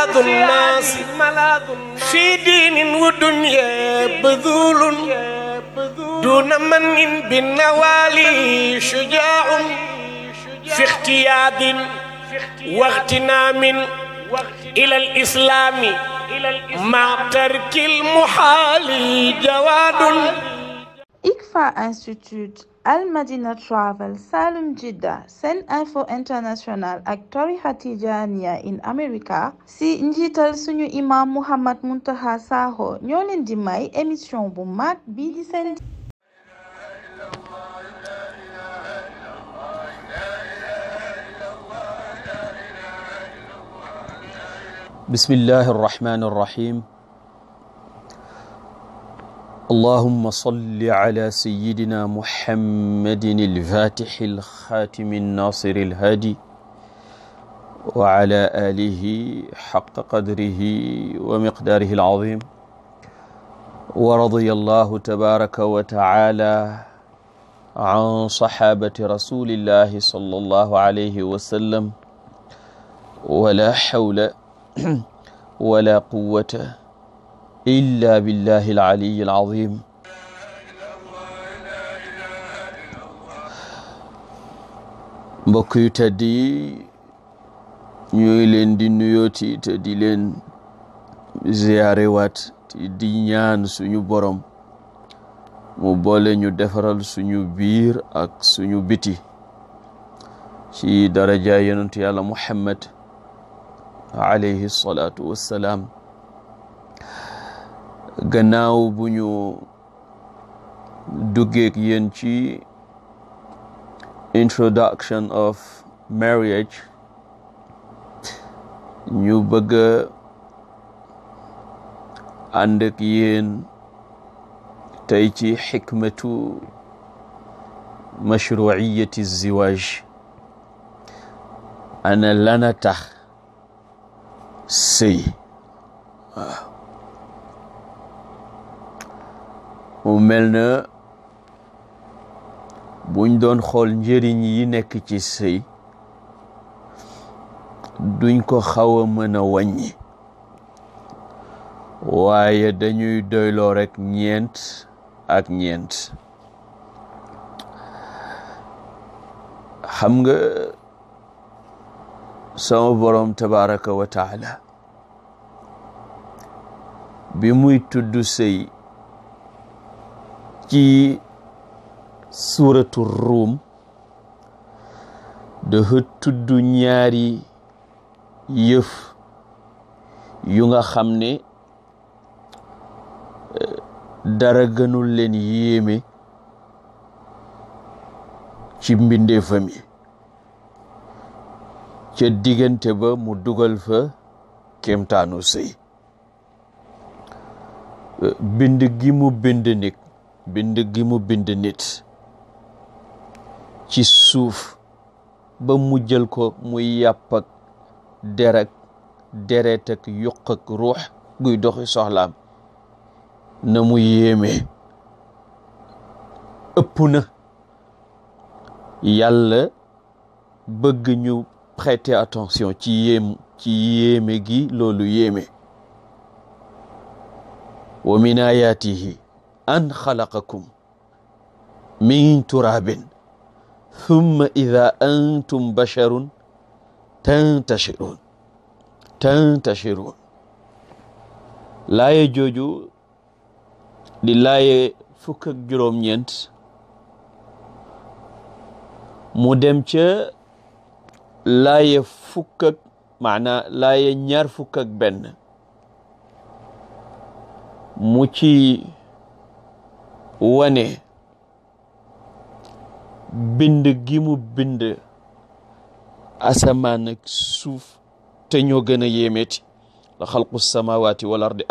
ملاذ الناس في دين ودنيا بذول دون من بالنوالي شجاع في اختياد واغتنام إلى الإسلام مع ترك المحال جواد. ICFA Institute, Al Madina Travel, Salum Jidda, Sen Info International ak tarixa Tijaaniya in America si njiital suñu imam Mouhammad Muntaqa Sakho ñoo leen di may émission bu mag bii di seen bismillahi arrahmani arrahim اللهم صل على سيدنا محمد الفاتح الخاتم الناصر الهادي وعلى آله حق قدره ومقداره العظيم ورضي الله تبارك وتعالى عن صحابة رسول الله صلى الله عليه وسلم ولا حول ولا قوة إلا بالله العلي العظيم. mbokk yu tedd yi ñooy leen di nuyooti te di leen ziyaare waat di ñaan suñu borom mu boole ñu defaral suñu biir ak suñu biti ci daraja yonent Yàlla Muhammad alayhi salaatu wassalaam. gannaaw bu ñu duggeek yéen ci introduction of marriage ñu bëgg ànd ak yéen tey ci xikmatu mashruiyati ziwaaj. ana lana tax sëy waaw mu mel na buñ doon xool njëriñ yi nekk ci sëy duñ ko xaw a mën a wàññi waaye dañuy doyloo rekk ñeent ak ñeent. xam nga sama borom tabaraka wa taala bi muy tudd sëy ci suuratu Ruum dafa tudd ñaari yëf yu nga xam ne dara gënul leen yéeme ci mbindeefam yi ca diggante ba mu dugal fa kéemtaanu sëy. bind gi mu bind nit ci suuf ba mu jël ko muy yàpp ak deret ak yuq ak ruux guy doxi soxlaam na mu yéeme ëpp na. yàlla bëgg ñu prêter attention ci yéeme gi loolu yéeme. wa min ayaatihi an xalaqakum min turabin thumma ida antum basharun tantashirun. laaye jooju di laaye fukk ak juróom-ñeent mu dem ca laaye fukk ak laaye ñaar fukk ak benn mu ci wane bind gi mu bind asamaan ak suuf te ñoo gën a yéemeeti. la xalqu samawati wal ardi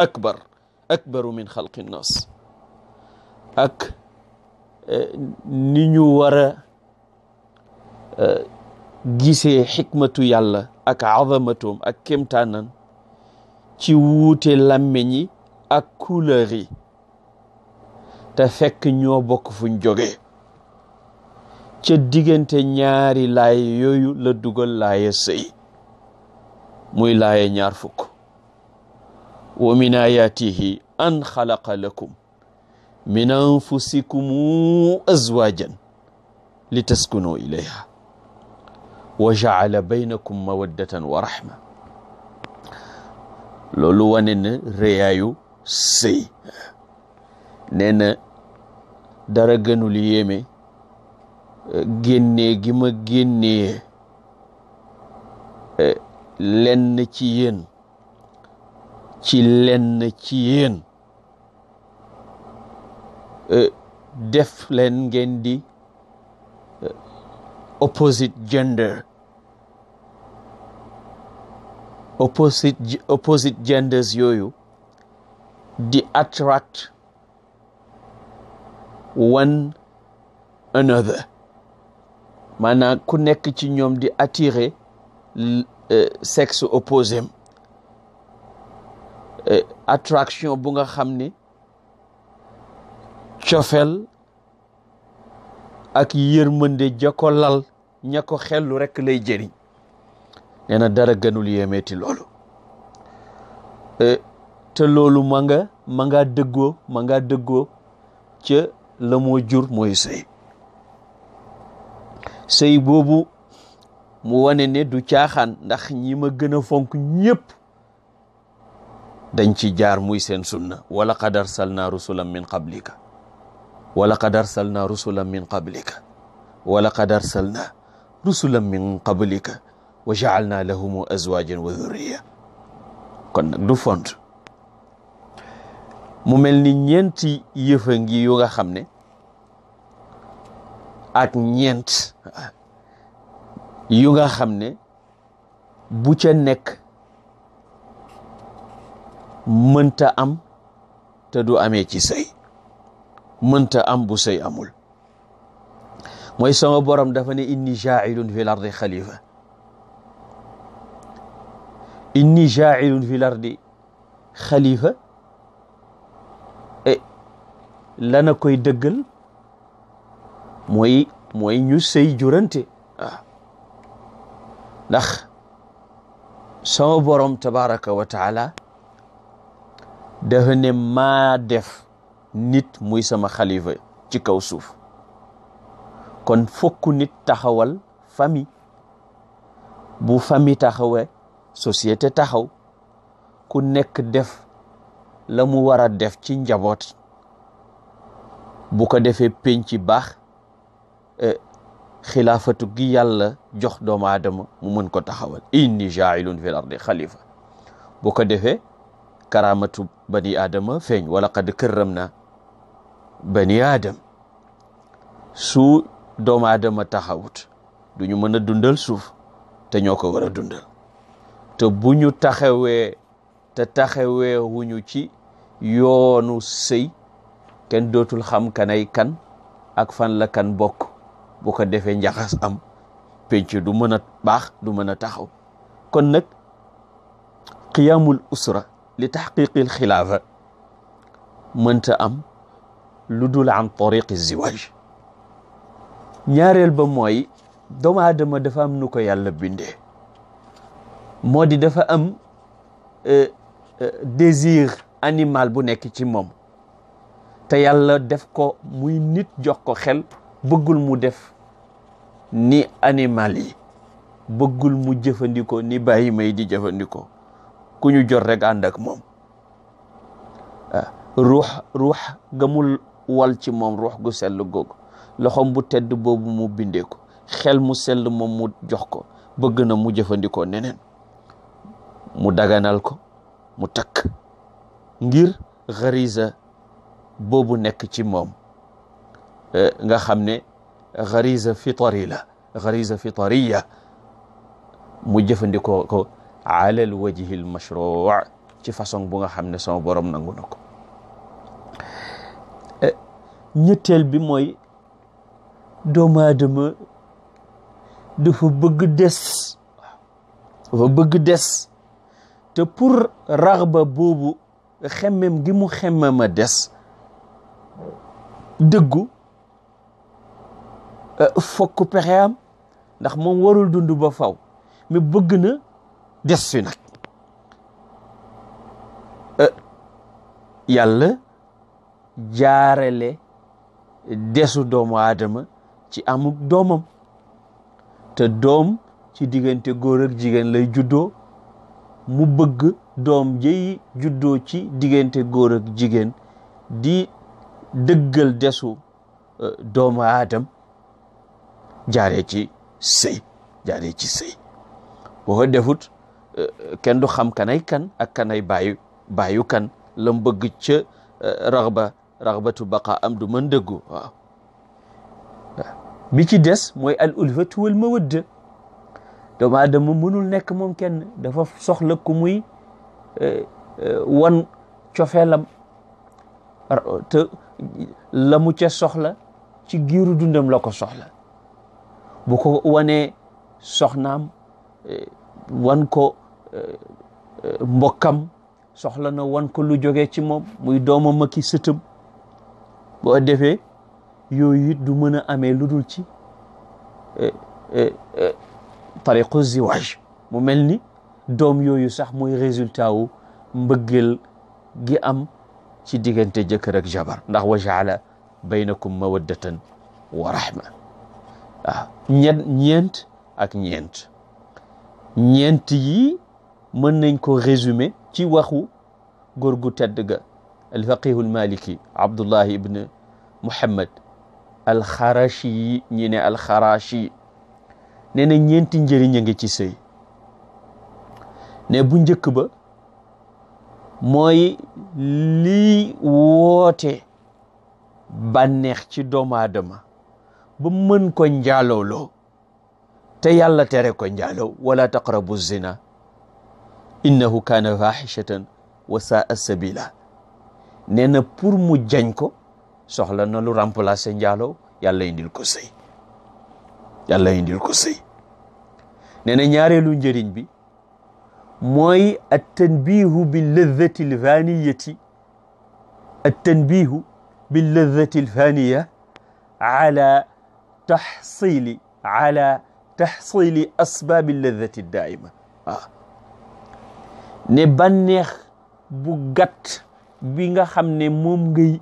akbaru min xalqi nnas. ak ni ñu war a gisee xikmatu yàlla ak azamatoom ak kéemtaanan ci wuute làmmeñ yi ak couleur yi te fekk ñoo bokk fuñ jógee. ca diggante ñaari laay yooyu la dugal laaya sëy muy laaya ñaar fukk wa min ayatihi an xalaqa lakum min anfusikum azwajan litaskunu ilayha wa jaala baynakum mawaddatan wa rahma. loolu wane na réyaayu sëy. nee na dara gënul yéeme génnee gi ma génnee lenn ci yéen ci lenn ci yéen def leen ngeen di opposite genders yooyu di attract one another, maanaam ku nekk ci ñoom di attirer sexe opposé attraction bu nga xam ne cofel ak yërmande ja ko lal ña ko xellu rekk lay jëriñ. nee na dara gënul yéemeeti loolu te loolu ma nga dëggoo ca la moo jur mooy sëy boobu mu wane ne du caaxaan, ndax ñi ma gën a fonk ñépp dañ ci jaar muy seen sunna. wala qad arsalna rusulan min qablika wala qad arsalna rusulan min qablika wala qad arsalna rusulan min qablika wa ja'alna lahum azwajan wa dhurriya. kon nag du font mu mel ni ñeenti yëfa ngi yu nga xam ne ak ñeent yu nga xam ne bu ca nekk mënta am te du amee ci sëy, mënta am bu sëy amul. mooy sama borom dafa ne inni jaa'ilun fil ardi xalifa. inni jaa'ilun fil ardi xalifa lana koy dëggal mooy ñu sëy jurante. ndax sama borom tabaraka wa taala dafa ne maa def nit muy sama xalifa ci kaw suuf. kon fokk nit taxawal famille. bu famille taxawee société taxaw, ku nekk def la mu war a def ci njaboot. bu ko defee penc baax, xilaafatu gi yàlla jox doomu aadama mu mën ko taxawal. inni jaa'ilun fil ardi xalifa. bu ko defee karamatu bani aadama feeñ. wala qad karramna bani aadam. su doomu aadama taxawut du ñu mën a dundal suuf te ñoo ko war a dundal. te bu ñu taxawee wuñu ci yoonu sëy, kenn dootul xam kanay kan ak fan la kan bokk. bu ko defee njaxas am, penc du mën a baax, du mën a taxaw. kon nag qiyaamul usra li taxqiqil xilaafa mënta am lu dul an tariqi ziwaaj. ñaareel ba mooy doomu aadama dafa am nu ko yàlla bindee. moo di dafa am désir animal bu nekk ci moom, te yàlla def ko muy nit, jox ko xel. bëggul mu def ni animal yi, bëggul mu jëfandikoo ni bàyyi may di jëfandikoo. ku ñu jot rek ànd ak moom. ruux gamul wal ci moom, ruux gu sell googu, loxom bu tedd boobu mu bindee ko, xel mu sell moom mu jox ko, bëgg na mu jëfandikoo neneen. mu daganal ko, mu takk ngir xarisa boobu nekk ci moom. nga xam ne xarisa fitari la, xarisa fitariya, mu jëfandikoo ko ala al wajhi al mashruu, ci façon bu nga xam ne sama borom nangu na ko. ñetteel bi mooy doomu aadama dafa bëgg des, te pour raxba boobu xemmem gi mu xemmem a des dëggu, fokk pexe am, ndax moom warul dund ba faw, mais bëgg na des fi nag. yàlla jaarale desu doomu aadama ci amuk doomam te doom ci diggante góor ak jigéen lay juddoo mu bëgg doom jëy juddoo ci diggante góor ak jigéen di dëggal desu doomu aadam jaaree ci sëy boo ko defut kenn du xam kanay kan ak kanay baayu kan lam bëgg ca raxbatu baqa am du mën dëggu waaw bi ci des mooy al ulfatu wal mawadda doomu aadama mënul nekk moom kenn dafa soxla ku muy wan cofeelam te la mu ca soxla ci giiru dundam la ko soxla bu ko wanee soxnaam wan ko mbokkam soxla na wan ko lu jógee ci moom muy doomam ak i sëtëm boo defee yooyu it du mën a amee lu dul ci tariqu ziwaaj mu mel ni doom yooyu sax mooy résultat wu mbëggeel gi am ci diggante jëkkër ak jabar ndax wa jaala baynakum mawaddatan wa rahma waaw ñeent yi mën nañ ko résumer ci waxu góor gu tedd ga alfaqihu almaliki Abdullah ibn Muhammad alxarashi yi ñi ne alxarashi nee na ñeenti njëriñ a ngi ci sëy ne bu njëkk ba mooy lii woote bànneex ci doomu aadama ba mën ko njaalowloo te yàlla tere ko njaaloo wala taqrabu zina innahu kaana fahishatan wa saa sabila nee na pour mu jañ ko soxla na lu remplacer njaaloo yàlla indil ko sëy nee na ñaareelu njëriñ bi mooy at-tanbihu bil-ladhati al-faniyati at-tanbihu bil-ladhati al-faniya ala tahsili asbab al-ladhati ad-daa'ima waaw ne bànneex bu gàtt bi nga xam ne moom ngay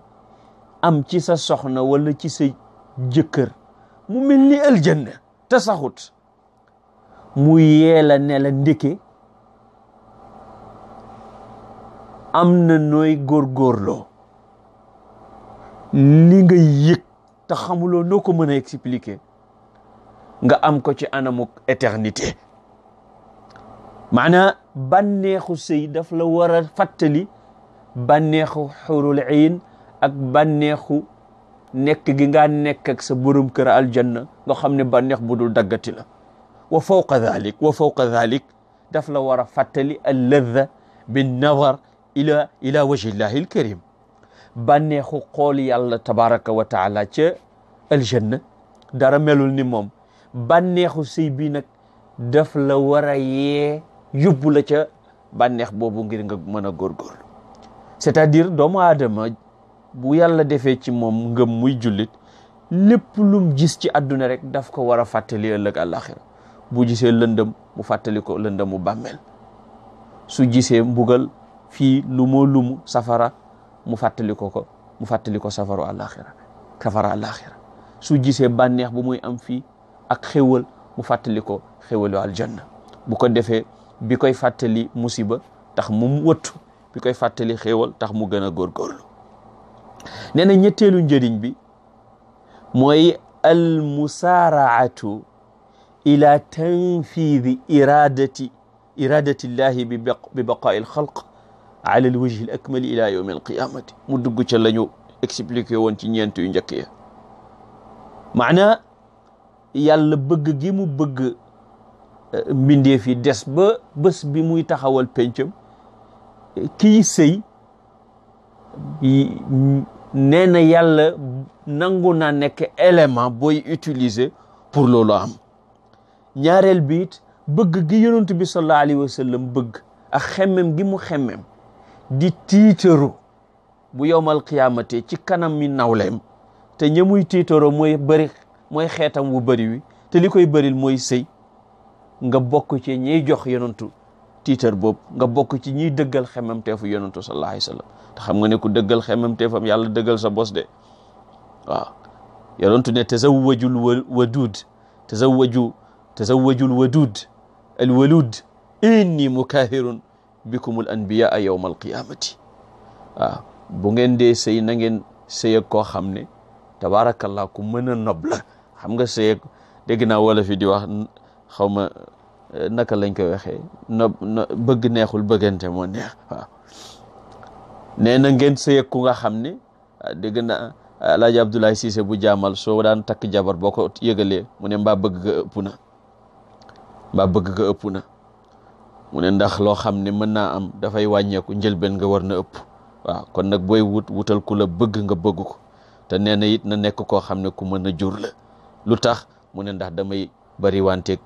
am ci sa soxna wala ci sa jëkkër mu mel ni aljanna te saxut mu yeela ne la ndeke am na nooy góorgóorloo li nga yëg te xamuloo noo ko mën a expliquer nga am ko ci anamuk éternité maanaa bànneexu sëy daf la war a fàttali bànneexu xurul iin ak bànneexu nekk gi nga nekk ak sa borom kër aljanna nga xam ne bànneex bu dul daggati la wa fawqa dhalik daf la war a fàttali al ladha bin nazar ila wajhillahi al karim bànneexu xool yàlla tabaraka wa taala ca aljanna dara melul ni moom bànneexu sëy bi nag daf la war a yee yóbbu la ca bànneex boobu ngir nga mën a góorgóorlu c'est-à-dire doomu aadama bu yàlla defee ci moom ngëm muy jullit lépp lum gis ci àdduna rek daf ko war a fàttali ëllëg àllaaxira bu gisee lëndëm mu fàttali ko lëndëmu bàmmeel su gisee mbugal fii lumu safara mu fàttali ko safara àllaaxira su gisee bànneex bu muy am fii ak xéwal mu fàttali ko xéwalu aljanna bu ko defee bi koy fàttali musiba tax mu wëttu bi koy fàttali xéwal tax mu gën a góorgóorlu nee na ñetteelu njëriñ bi mooy al musaaraatu ila tanfidi iradati llahi bi baqaai al xalq ala al wajhi al akmali ila yawmi al qiyamati mu dugg ca la ñu expliqué woon ci ñeent yu njëkk ya maanaa yàlla bëgg gi mu bëgg mbindeef yi des ba bés bi muy taxawal pencam kii sëy nee na yàlla nangu naa nekk élément booy utiliser pour loolu am ñaareel bi it bëgg gi yonent bi sallallahu alayhi wa sallam bëgg ak xemmem gi mu xemmem di tiitaru bu yowmal qiyaamate ci kanam mi nawleem te ña muy tiitaroo mooy xeetam wu bëri wi te li koy bëril mooy sëy nga bokk ci ñiy jox yonentu tiitar boobu nga bokk ci ñiy dëggal xemmemteefu yonentu sallallahu alayhi wa sallam te xam nga ne ku dëggal xemmemteefam yàlla dëggal sa bos de waaw yonentu ne tazawwajul wadud al walud inni mukathirun bikumul anbiyaa yawma alqiyamati waaw bu ngeen dee sëy na ngeen sëy ak koo xam ne tabaarakallah ku mën a nob la xam nga sëy ak dégg naa wala fi di wax xaw ma naka lañ koy waxee bëgg neexul bëggante moo neex waaw nee na ngeen sëy ak ku nga xam ne dégg na Alaaji Abdoulaye Cissé bu jaamal soo daan takk jabar boo ko yëgalee mu ne mbaa bëgg nga ëpp na mu ne ndax loo xam ne mën naa am dafay wàññeeku njëlbeen nga war na ëpp waaw kon nag booy wutal ku la bëgg nga bëgg ko te nee na it na nekk koo xam ne ku mën a jur la lu tax mu ne ndax damay bari wanteeg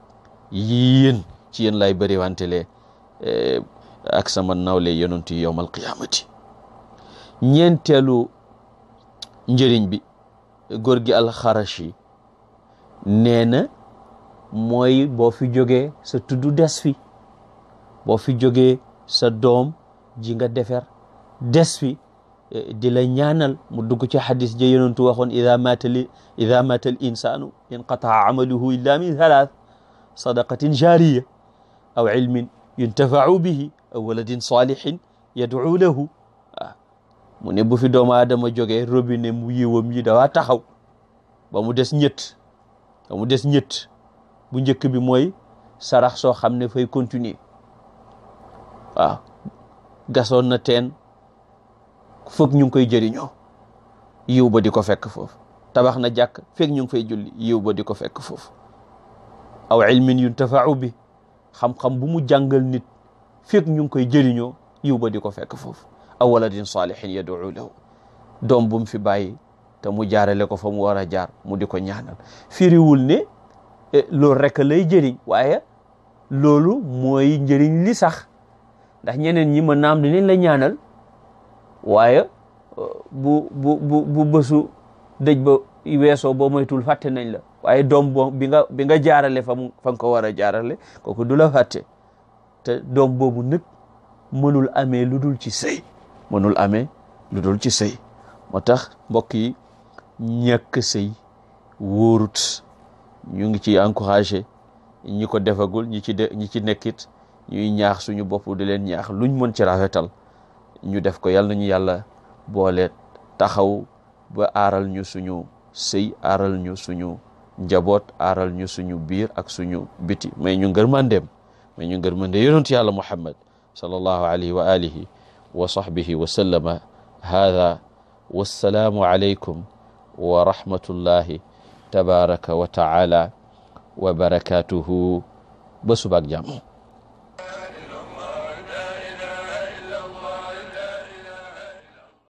yéen ci yéen laay bari wantelee ak sama nawle yonent yi yawmal qiyaamati ñeenteelu njëriñ bi góor gi alxarashi nee na mooy boo fi jógee sa tuddu des fi boo fi jógee sa doom ji nga defer des fi di la ñaanal mu dugg ci xadis ja yonentu waxoon ida mata al insanu inqataa amaluhu illa min thalath sadaqatin jariya aw ilmin yuntafau bihi aw waladin salihin yad'u lahu mu ne bu fi doomu aadama jógee robinet mu yiwam yi dawaa taxaw ba mu des ñett bu njëkk bi mooy sarax soo xam ne fay continuer waaw gasoon na teen foog ñu ngi koy jëriñoo yiw ba di ko fekk foofu tabax na jàkk fekk ñu ngi fay julli yiw ba di ko fekk foofu aw ilmin yuntafa'u bi xam-xam bu mu jàngal nit fekk ñu ngi koy jëriñoo yiw ba di ko fekk foofu aw waladin salihin yad'u lahu doom bu mu fi bàyyi te mu jaarale ko fa mu war a jaar mu di ko ñaanal firiwul ne loolu rek lay jëriñ waaye loolu mooy njëriñ li sax ndax ñeneen ñi mën naam dinañ la ñaanal waaye bu bësu dëj ba weesoo boo moytul fàtte nañ la waaye doom boo bi nga jaarale fa nga ko war a jaarale kooku du la fàtte te doom boobu nag mënul amee lu dul ci sëy moo tax mbokk yi ñàkk sëy wóorut ñu ngi ci encouragé ñi ko defagul ñi ci nekkit ñuy ñaax suñu bopp di leen ñaax luñ mën ci rafetal ñu def ko yàlla nañu yàlla boole taxaw ba aaral ñu suñu sëy aaral ñu suñu njaboot aaral ñu suñu biir ak suñu biti may ñu ngërmandeem yonent yàlla Muhammad sallallahu alayhi wa alihi wa sahbihi wa sallama hada wassalaamu alaykum wa rahmatullahi tabaraka wa taala wa barakatuhu ba subaak jàmm.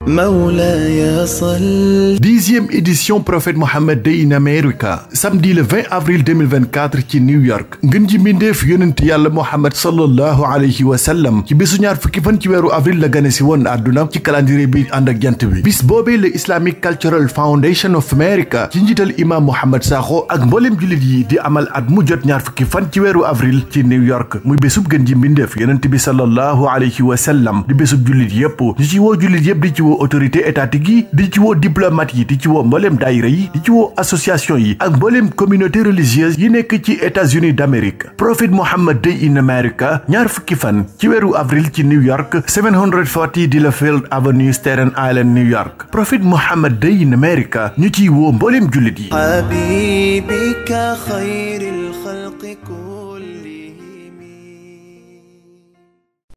Mawlaya Sall. 10e édition Prophète Mohammed Day in America samedi le 20 avril 2024 ci New York ngën ji mbindeef yonent yàlla Mohammed sallallahu alayhi wa sallam ci bésu ñaar fukki fan ci weeru avril la gane si woon àdduna ci calendrier bi ànd ak jant bi bis boobee le Islamic Cultural Foundation of America ci njiital imam Mohamed Sakho ak mbooleem jullit yi di amal at mu jot ñaar fukki fan ci weeru avril ci New York muy bésub gën ji mbindeef yonent bi sallallahu alayhi wa sallam di bésub jullit yépp ñu ci woo jullit yépp di ci woo autorité étatique yi di ci woo diplomate yi di ci woo mbooleem daayira yi di ci woo association yi ak mbooleem communauté religieuse yi nekk ci États-Unis d'Amérique Prophet Muhammad Day in America ñaar fukki fan ci weeru avril ci New York 740 Delafield Avenue Staten Island New York Prophet Muhammad Day in America ñu ciy woo mbooleem jullit yi habibika khayril khalqi kulli